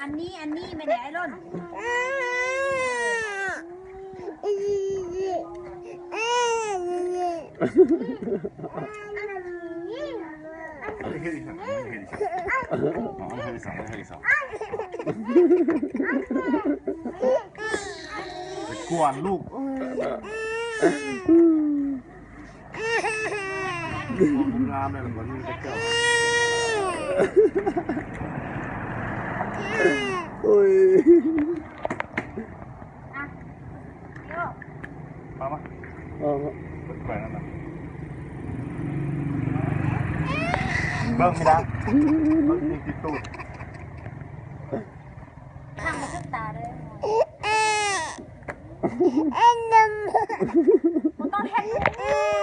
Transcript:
ອັນນີ້ ອັນນີ້ແມ່ນຫຍັງ ໄອ້ຫຼົ່ນ? ໄປກວນລູກ ງາມແລ້ວ ມັນມີແຕ່ເຈົ້າ ໂອ້ຍ ມາ ມາ ເອົາ ໄປນັ້ນນະ ເບິ່ງນີ້ນະ ເບິ່ງນີ້ຕິດຕູດ ຂ້າງບໍ່ຖືກຕາເລີຍ ບໍ່ຕ້ອງເຮັດ.